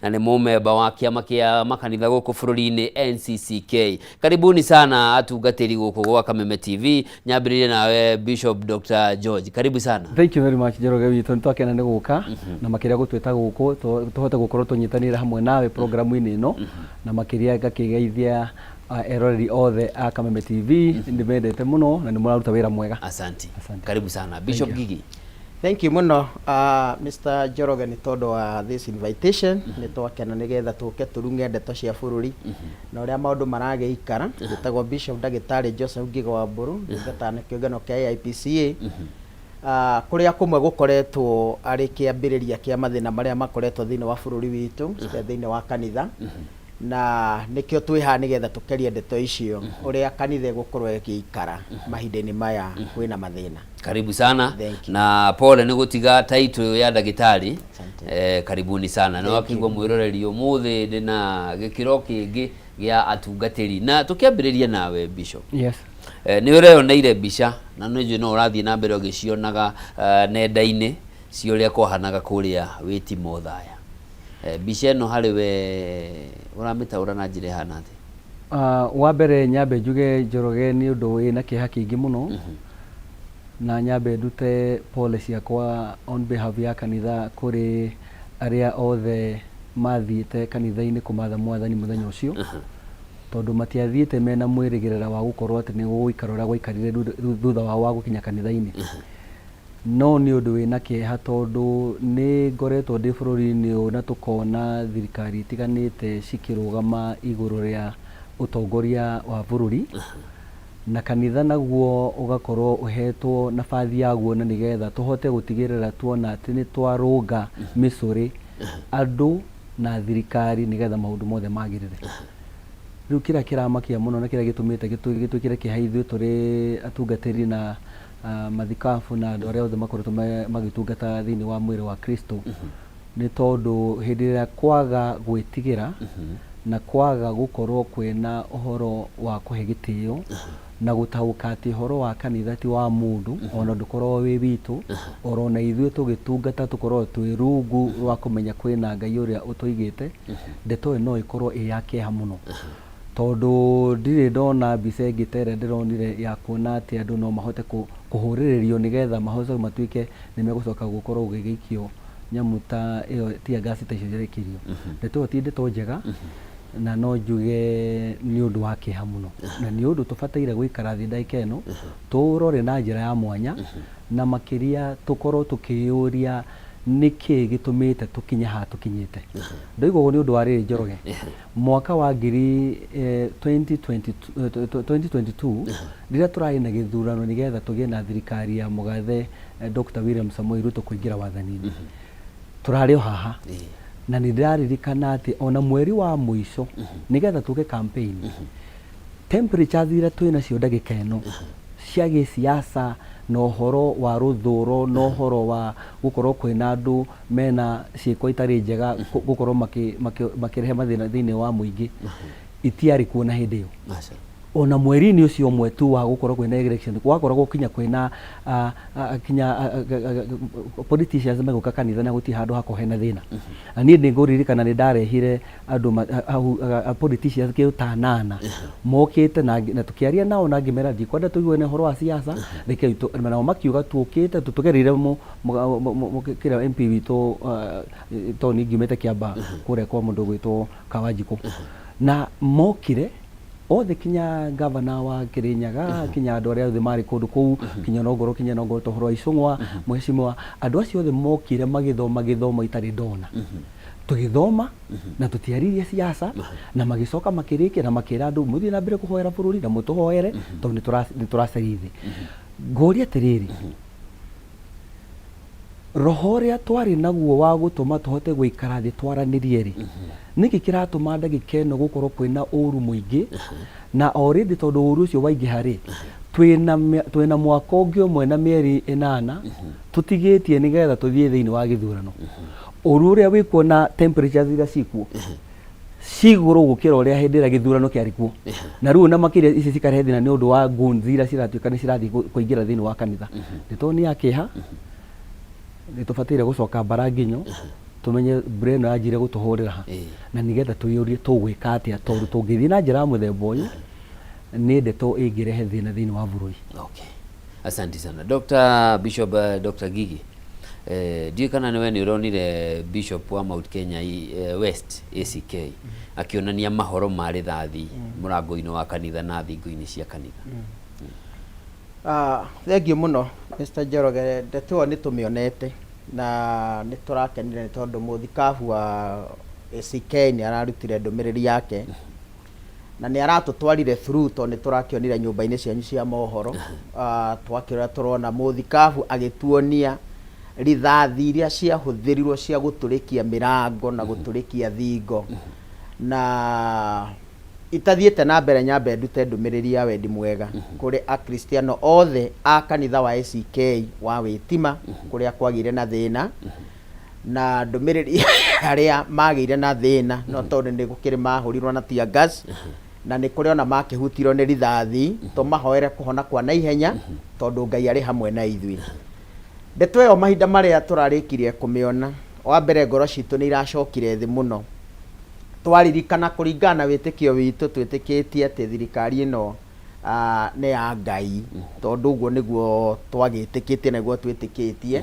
Na nĩ mũmemba wa kĩama kĩa makanitha gũkũ bũrũri-inĩ, NCCK. Karibuni sana atungatĩri gũkũ gwa Kameme TV. Nyambĩrĩrie nawe, Bishop Dr. George, karibu sana. Thank you very much, Njoroge witũ. Nĩ twakena nĩ gũka na makĩria gũtwĩta gũkũ tũhote gũkorwo tũnyitanĩire hamwe nawe programu-inĩ ĩno, na makĩria ngakĩgeithia eroreri othe a Kameme TV. Nĩ mendete mũno na nĩ mũraruta wĩra mwega. Asante. Asante. Karibu sana, Bishop Gigi. Thank you mũno, Mr. Njoroge, nĩ tondũ wa this invitation. Nĩ twakena nĩgetha tũke tũrung'e ndeto cia bũrũri na ũrĩa maũndũ maragĩikara. Njĩtagwo Bishop Ndagĩtarĩ Joseph Ngiga wa Mbũrũ, ndungataga na kĩũngano kĩa AIPCA, kũrĩa kũmwe gũkoretwo arĩ kĩambĩrĩria kĩa mathĩna marĩa makoretwo thĩinĩ wa bũrũri witũ, thĩinĩ wa kanitha, na nĩkĩo twĩ haha nĩgetha tũkerie ndeto icio, ũrĩa kanitha ĩgũkorwo ĩgĩikara mahinda-inĩ maya kwĩna mathĩna. Karibu sana. Thank you. Na pole nĩ gũtiga title ya ndagĩtarĩ. Asante. Karibuni sana. Nĩ wakĩigua mwĩroreri, ũmũthĩ ndĩna gĩkĩro kĩngĩ gĩa atungatĩri, na tũkĩambĩrĩria nawe, Bishop. Yes. Nĩ ũreyoneire mbica na nĩ njũĩ no ũrathiĩ na mbere ũgĩcionaga nenda-inĩ cia ũrĩa kwahanaga kũrĩa Wĩtimo Othaya. Mbica ĩno harĩ we ũramĩtaũra na njĩra ĩhana atĩa? Wa mbere nyambe njuge, Njoroge, nĩ ũndũ wĩna kĩeha kĩingĩ mũno, na nyambe ndute pole ciakwa on behalf ya kanitha kũrĩ arĩa othe mathiĩte kanitha-inĩ kũmatha Mwathani mũthenya ũcio, tondũ matiathiĩte mena mwĩrĩgĩrĩra wa gũkorwo atĩ nĩ gũgũikara ũrĩa gwaikarire thutha wao wa gũkinya kanitha-inĩ. No nĩ ũndũ wĩna kĩeha, tondũ nĩ ngoretwo ndĩ bũrũri-inĩ ũyũ na tũkona thirikari itiganĩte cikĩrũgama igũrũ rĩa ũtongoria wa bũrũri, na kanitha naguo ũgakorwo ũhetwo nabathi yaguo, na nĩgetha tũhote gũtigĩrĩra tuona atĩ nĩ twarũnga mĩcũrĩ andũ na thirikari nĩgetha maũndũ mothe magĩrĩre. Rĩu kĩrĩa kĩramakia mũno na kĩrĩa gĩtũmĩte gĩtwĩkĩre kĩeha ithuĩ tũrĩ atungatĩri na mathikabu na andũ arĩa othe makoretwo magĩtungata thĩinĩ wa mwĩrĩ wa Kristo, nĩ tondũ hĩndĩ ĩrĩa kwaga gwĩtigĩra na kwaga gũkorwo kwĩna ũhoro wa kũhe gĩtĩo na gũtaũka atĩ ũhoro wa kanitha ti wa mũndũ, ona ndũkoragwo wĩ witũ, oro na ithuĩ tũgĩtungata tũkoragwo twĩ rungu rwa kũmenya kwĩna Ngai ũrĩa ũtũigĩte. Ndeto ĩyo no ĩkorwo ĩ ya kĩeha mũno, tondũ ndirĩ ndona mbica ĩngĩ ta ĩrĩa ndĩronire ya kuona atĩ andũ no mahote kũhũrĩrĩrio nĩgetha mahote matuĩke nĩ megũcoka gũkorwo gũgĩikio nyamũ ta ĩyo, tear gas ta icio cirekĩrio. Ndeto ĩyo ti ndeto njega, na no njuge nĩ ũndũ wa kĩeha mũno, na nĩ ũndũ tũbataire gũikara thĩ ndagĩka ĩno tũũrore na njĩra ya mwanya, na makĩria tũkorwo tũkĩyũria nĩkĩ gĩtũmĩte tũkinye haha tũkinyĩte. Ndoiga ũguo nĩ ũndũ wa rĩrĩ, Njoroge, mwaka wa ngiri 2022, 2022 rĩrĩa tũrarĩ na gĩthurano nĩgetha tũgĩe na thirikari ya mũgathe Dr. William Samoei Ruto kũingĩra wathani-inĩ, tũrarĩ o haha, na nĩ ndĩraririkana atĩ ona mweri wa mũico nĩgetha tũke campaign, temperatures iria twĩ nacio ndagĩka ĩno cia gĩsiasa na ũhoro wa rũthũro na ũhoro wa gũkorwo kwĩna andũ mena ciĩko itarĩ njega gũkorwo makĩrehe mathĩna thĩinĩ wa mũingĩ itiarĩ kuo na hĩndĩ ĩyo. Aca. Ona mweri-inĩ ũcio ũmwe tu wa gũkorwo kwĩna election, gwakoragwo kinya kwĩna kinya politicians megũka kanitha na gũtirĩ handũ hakorwo hena thĩna. Na niĩ nĩ ngũririkana nĩ ndarehire andũ politicians kĩndũ ta anana mokĩte na tũkĩaria nao na ngĩmera ndikwenda tũiguane ũhoro wa siasa, rekei nao makiuga tũkĩte tũgereire kĩrĩa MP witũ, tondũ niĩ ngiumĩte Kĩambaa kũrĩa kwa mũndũ ũgwĩtwo Kawanjikũ, na mokire othe, kinya gavana wa Kirinyaga, kinya andũ arĩa othe marĩ kũndũ kũu, kinya nongorwo ta ũhoro wa Icũng'wa, mheshimiwa, andũ acio othe mokire magĩthoma gĩthomo itarĩ ndona. Tũgĩthoma na tũtiaririe siasa, na magĩcoka makĩrĩkia na makĩra andũ mũthiĩ na mbere kũhoera bũrũri na mũtũhoere, tondũ nĩ tũracaria thĩ. Ngũria atĩrĩrĩ, roho ũrĩa twarĩ naguo wa gũtũma tũhote gũikara thĩ twaranĩrie rĩ, nĩkĩ kĩratũma ndagĩka ĩno gũkorwo kwĩna ũru mũingĩ? Na already tondũ ũru ũcio waingĩha rĩ, twĩna mwaka ũngĩ ũmwe na mĩeri 8 tũtigĩtie nĩgetha tũthiĩ thĩinĩ wa gĩthurano. Ũru ũrĩa wĩkuo na temperatures iria cikuo cigũrũ gũkĩra ũrĩa hĩndĩ ĩrĩa gĩthurano kĩarĩ kuo, na rĩu na makĩria ici cikarehe thĩna nĩ ũndũ wa goons iria ciratuĩka nĩ cirathiĩ kũingĩra thĩinĩ wa kanitha. Ndeto nĩ ya kĩeha. Nĩ tũbataire gũcoka mbara nginyo. Tũmenye mbura ĩno yanjire gũtũhũrĩra ha na nĩgetha twĩyũrie tũgwĩka atĩa, tondũ tũngĩthiĩ na njĩra ya mũthemba ũyũ nĩ ndeto ĩngĩrehe thĩna thĩinĩ wa bũrũri. Okay. Asante sana. Dr. Bishop Dr. Gigi. Ndiũĩ kana nĩwe nĩ ũronire Bishop wa Mount Kenya West ACK akĩonania mahoro ma rithathi mũrango-inĩ wa kanitha na thingo-inĩ cia kanitha. Ah, thengiũ mũno Mr. Njoroge, ndeto ĩyo nĩ tũmĩonete na nĩ tũrakenire nĩ tondũ mũthikabu wa ACK nĩ ararutire ndũmĩrĩri yake na nĩ aratũtwarire through tondũ nĩ tũrakĩonire nyũmba-inĩ cianyu cia mohoro. Ah, twakĩrora tũrona mũthikabu agĩtuonia rithathi iria ciahũthĩrirwo cia gũtũrĩkia mĩrango na gũtũrĩkia thingo. Na itathiĩte na mbere nyambe ndute ndũmĩrĩri ya wendi mwega kũrĩ Akristiano othe a kanitha wa ACK wa Wĩtima kũrĩa kwagĩire na thĩna, na ndũmĩrĩri arĩa magĩire na thĩna no tondũ nĩ gũkĩrĩ mahũrirwo na tear gas na nĩ kũrĩ ona makĩhutirwo nĩ rithathi, tũmahoere kũhona kwa naihenya tondũ Ngai arĩ hamwe na ithuĩ. Ndeto ĩyo mahinda marĩa tũrarĩkirie kũmĩona, wa mbere ngoro citũ nĩ iracokire thĩ mũno. Twaririkana kũringana na wĩtĩkio witũ twĩtĩkĩtie atĩ thirikari ĩno nĩ ya Ngai, tondũ ũguo nĩguo twagĩtĩkĩtie na nĩguo twĩtĩkĩtie.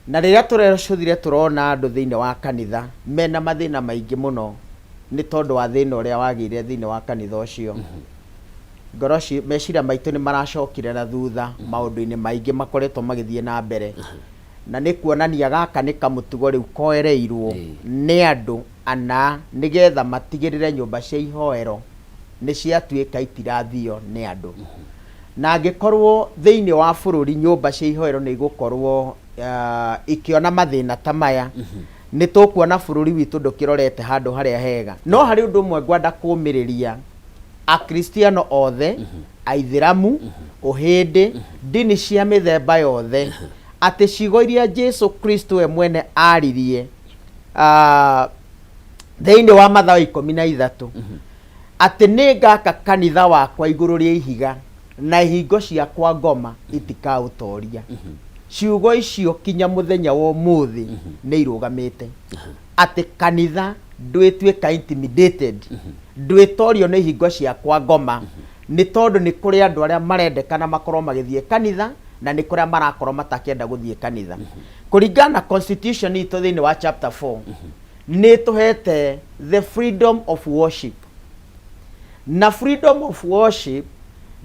Na rĩrĩa tũrecũthire tũrona andũ thĩinĩ wa kanitha mena mathĩna maingĩ mũno nĩ tondũ wa thĩna ũrĩa wagĩire thĩinĩ wa kanitha ũcio. Ngoro meciria maitũ nĩ maracokire na thutha maũndũ-inĩ maingĩ makoretwo magĩthiĩ na mbere. Na nĩ kuonania gaka nĩ kamũtugo rĩu koereirwo nĩ andũ ana nĩgetha matigĩrĩre nyũmba cia ihoero nĩ ciatuĩka itirathio nĩ andũ. Na angĩkorwo thĩinĩ wa bũrũri nyũmba cia ihoero nĩ igũkorwo ikĩona mathĩna ta maya, nĩ tũkuona bũrũri witũ ndũkĩrorete handũ harĩa hega. No harĩ ũndũ ũmwe ngwenda kũũmĩrĩria Akristiano othe, Aithĩramu, Ũhĩndĩ, ndini cia mĩthemba yothe, atĩ ciugo iria Jesu Kristo we mwene aririe thĩinĩ wa Mathayo 13, atĩ nĩ ngaka kanitha wakwa igũrũ rĩa ihiga na ihingo cia kwa ngoma itikaũtoria. Ciugo icio kinya mũthenya wa ũmũthĩ nĩ irũgamĩte, atĩ kanitha ndwĩtuĩka intimidated, ndwĩtorio nĩ ihingo cia kwa ngoma, nĩ tondũ nĩ kũrĩ andũ arĩa marendekana makorwo magĩthiĩ kanitha na nĩ kũrĩa marakorwo matakĩenda gũthiĩ kanitha. Kũringana na constitution itũ thĩinĩ wa chapter 4 nĩ ĩtũhete the freedom of worship, na freedom of worship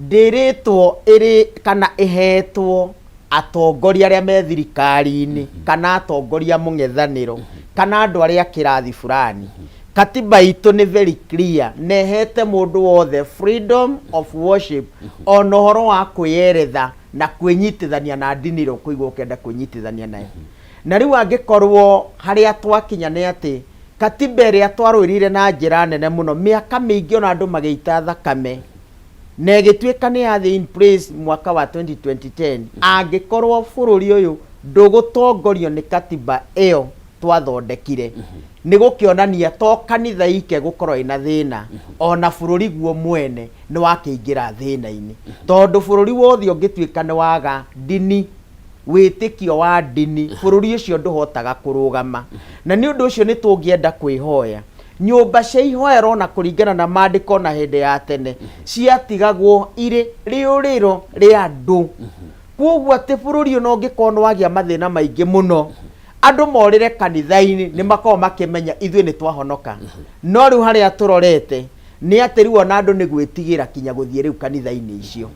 ndĩrĩtwo ĩrĩ kana ĩhetwo atongoria arĩa me thirikari-inĩ kana atongoria mũng'ethanĩro kana andũ arĩa kĩrathi fulani. Katiba itũ nĩ very clear na ĩhete mũndũ wothe freedom of worship, ona ũhoro wa kwĩyeretha na kwĩnyitithania na ndini ĩrĩa ũkũigua ũkĩenda kwĩnyitithania nayo. Na rĩu angĩkorwo harĩa twakinya nĩ atĩ katiba ĩrĩa twarũĩrĩire na njĩra nene mũno mĩaka mĩingĩ ona andũ magĩita thakame na ĩgĩtuĩka nĩ yathiĩ in place mwaka wa 2010, angĩkorwo bũrũri ũyũ ndũgũtongorio nĩ katiba ĩyo twathondekire, nĩ gũkĩonania to kanitha ike gũkorwo ĩna thĩna, ona bũrũri guo mwene nĩ wakĩingĩra thĩna-inĩ, tondũ bũrũri wothe ũngĩtuĩka nĩ waga ndini, wĩtĩkio wa ndini, bũrũri ũcio ndũhotaga kũrũgama. Na nĩ ũndũ ũcio nĩ tũngĩenda kwĩhoya nyũmba cia ihoero ona kũringana na maandĩko na hĩndĩ ya tene ciatigagwo irĩ rĩũrĩro rĩa andũ. Kwoguo atĩ bũrũri ũyũ ũngĩkorwo nĩ wagĩa mathĩna maingĩ mũno, andũ morĩre kanitha-inĩ, nĩ makoragwo makĩmenya ithuĩ nĩ twahonoka. No rĩu harĩa tũrorete nĩ atĩ rĩu ona andũ nĩ gwĩtigĩra kinya gũthiĩ rĩu kanitha-inĩ icio.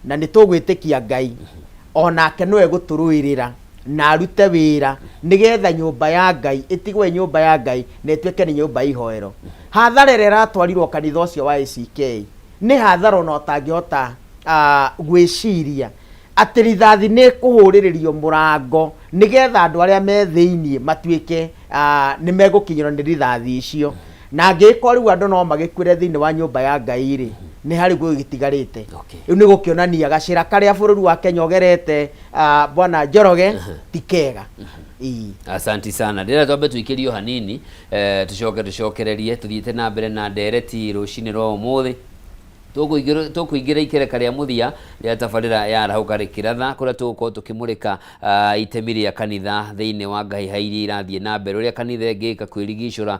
Na nĩ tũgwĩtĩkia Ngai onake nĩwe gũtũrũĩrĩra na arute wĩra nĩgetha nyũmba ya Ngai ĩtigwo ĩ nyũmba ya Ngai na ĩtuĩke nĩ nyũmba ya ihoero. Hathara ĩrĩa ĩratwarirwo kanitha ũcio wa ACK nĩ hathara ona ũtangĩhota gwĩciria atĩ rithathi nĩ ĩkũhũrĩrĩrio mũrango nĩgetha andũ arĩa me thĩiniĩ matuĩke nĩ megũkinyĩrwo nĩ rithathi icio. Na angĩgĩkorwo rĩu andũ no magĩkuĩre thĩinĩ wa nyũmba ya Ngai rĩ, nĩ harĩ gũgĩtigarĩte. Rĩu nĩ gũkĩonania gacĩra karĩa bũrũri wa Kenya ũgerete, bwana Njoroge, ti kega. Ĩĩ. Asanti sana. Ndĩrenda twambe tũikĩrio hanini, tũcoke tũcokererie tũthiĩte na mbere na ndereti rũcinĩ rwa ũmũthĩ. Tũkũingĩra ikereka rĩa mũthia rĩa tabarĩra ya Arahũka Rĩkĩratha, kũrĩa tũgũkorwo tũkĩmũrĩka itemi rĩa kanitha thĩinĩ wa ngahĩha iria irathiĩ na mbere, ũrĩa kanitha ĩngĩka kwĩrigicũra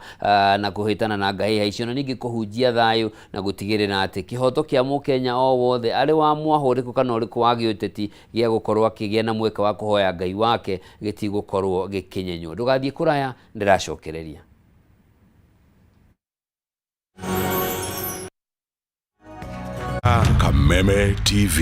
na kũhĩtana na ngahĩha icio, na ningĩ kũhunjia thayũ na gũtigĩrĩra atĩ kĩhoto kĩa mũkenya o wothe arĩ wa mwahũ ũrĩkũ kana ũrĩkũ wa gĩũteti gĩa gũkorwo akĩgĩa na mweke wa kũhoya Ngai wake gĩtigũkorwo gĩkĩnyenywo. Ndũgathiĩ kũraya, ndĩracokereria. Kameme TV.